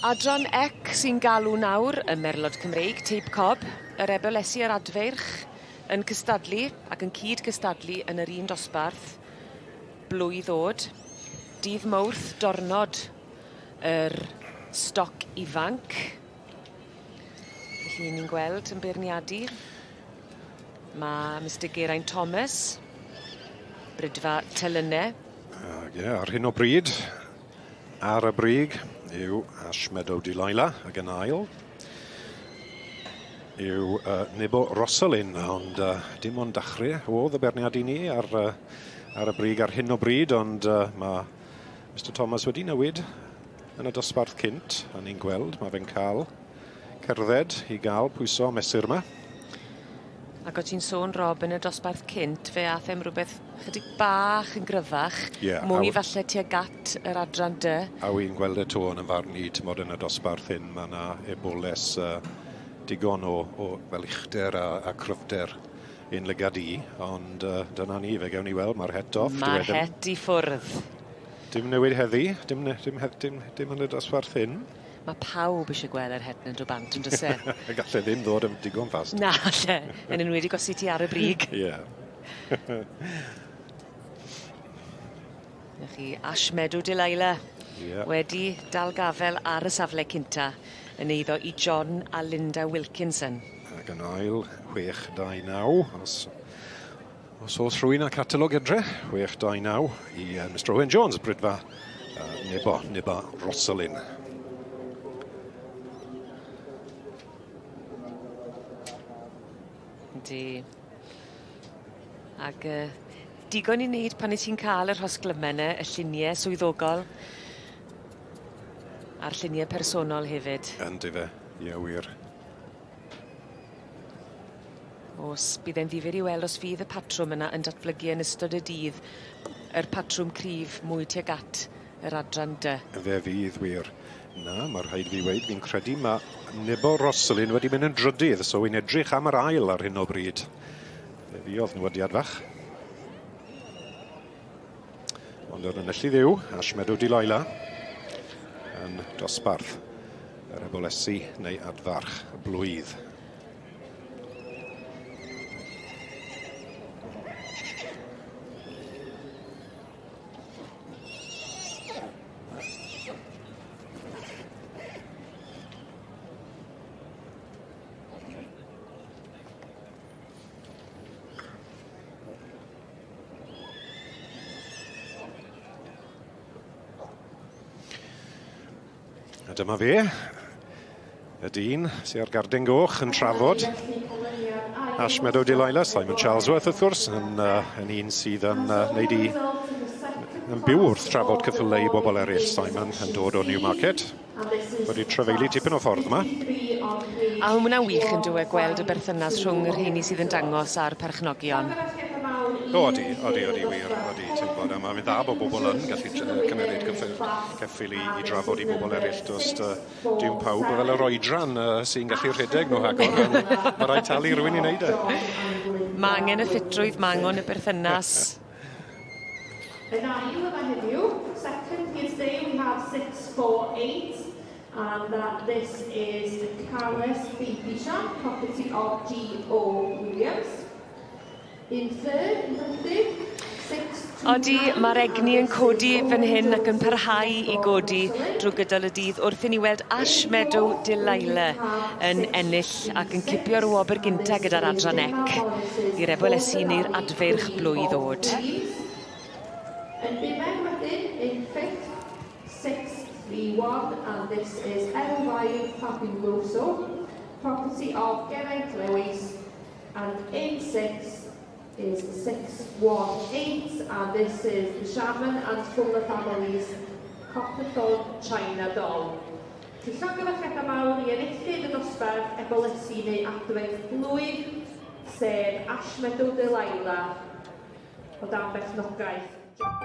Adran Ec sy'n galw nawr, y Merlod Cymreig, Teip Cob, yr Ebolesi a'r Adfeirch yn cystadlu ac yn cyd-gystadlu yn yr un dosbarth blwydd ddod. Dydd Mawrth, dornod yr stoc ifanc. Felly ni'n gweld yn beirniadu ma' Mister Geraint Thomas, Brydfa Telynne. Ag ie, ar hyn o bryd, ar y brig yw Ash Meadow Delilah ac yn ail yw uh, Nebo Rosalind, ond uh, dim ond dachrau oedd y berniad i ni ar, uh, ar y brig ar hyn o bryd, ond uh, mae Mr Thomas wedi newid yn y dosbarth cynt, a ni'n gweld mae fe'n cael cerdded i gael pwyso mesur yma. Ac o ti'n sôn, Rob, yn y dosbarth cynt, fe ath e'm rhywbeth chydig bach yn gryfach, yeah, mwy falle tuag at yr adran dy. A wy'n gweld e to yn y farn i, ti'n modd yn y dosbarth hyn, mae yna eboles uh, digon o, o fel uchder a, a cryfder i'n lygad i, ond uh, dyna ni, fe gewn ni weld, mae'r het off. Mae'r het i ffwrdd. Dim newid heddi, dim, dim, dim, dim yn y dosbarth hyn. Mae pawb eisiau gweld yr het yn dod bant yn does e? Gallai ddim ddod yn digon fast. Na, alle. Yn enwedig os i ti ar y brig. Ie. Na chi, Ash Meadow Delilah. Ie. Wedi dal gafel ar y safle cynta yn eiddo i John a Linda Wilkinson. Ac yn ail, 629, os Os oes rhywun â catalog adre, 629 i uh, Mr Owen Jones, Brydfa uh, Nebo, Neba Rosalind. Yndi. Ag uh, digon i wneud pan wyt ti'n cael y rhosglymau yna, y lluniau swyddogol a'r lluniau personol hefyd. Yndi fe, ie wir. Os bydd e'n ddifyr i weld os fydd y patrwm yna yn datblygu yn ystod y dydd, yr patrwm cryf mwy tuag at yr adran dy. Fe fydd wir. Na, mae rhaid fi weud, fi'n credu mae Nebo Rosalind wedi mynd yn drydydd, so wy'n edrych am yr ail ar hyn o bryd. Fe fuodd nwydiad fach. Ond yr enillydd yw Ash Meadow Delilah yn dosbarth yr ebolesi neu adfarch y blwydd. A dyma fe, y dyn sydd ar garden goch yn trafod Ash Meadow Delilah, Simon Charlesworth wrth gwrs, yn, uh, yn un sydd yn uh, wneud i yn byw wrth trafod cyffylau i bobl eraill. Simon yn dod o Newmarket, wedi trafeili tipyn o ffordd yma. A hwnna'n wych yn dyw e gweld y berthynas rhwng y rheini sydd yn dangos a'r perchnogion. O, odi, odi, odi, wir, odi, ti'n gwybod, a mae'n dda bod bobl yn gallu cymeryd cyffil, ceffyl i, i drafod i bobl eraill, does uh, dim pawb fel yr oedran uh, sy'n gallu rhedeg nhw rhagor, mae rhaid talu rhywun i wneud e. Mae angen y ffitrwydd, mae angen y berthynas. Yn ail yma heddiw, second here today we have 648 and that this is the Carles Baby Shop, property of G.O. Williams. In third, yn drydydd, Odi, mae'r egni yn codi fan hyn ac yn parhau i godi drwy gydol y dydd wrth i ni weld Ash Meadow Delilah yn ennill ac yn cipio'r wobr gynta gyda'r adran ec i'r Ebolesi neu'r Adfeirch blwydd ddod. Yn bumed wedyn, in fifth, 631, and this is Elfair Fabuloso, property of Geraint Lewis, and in sixth is 618, and this is the Sharman and Fuller family's Copperthorn China Doll. Felly llongyfarchiadau mawr i enillydd y dosbarth ebolesi neu adwaith blwydd, sef Ash Meadow Delilah, o dan berchnogaeth.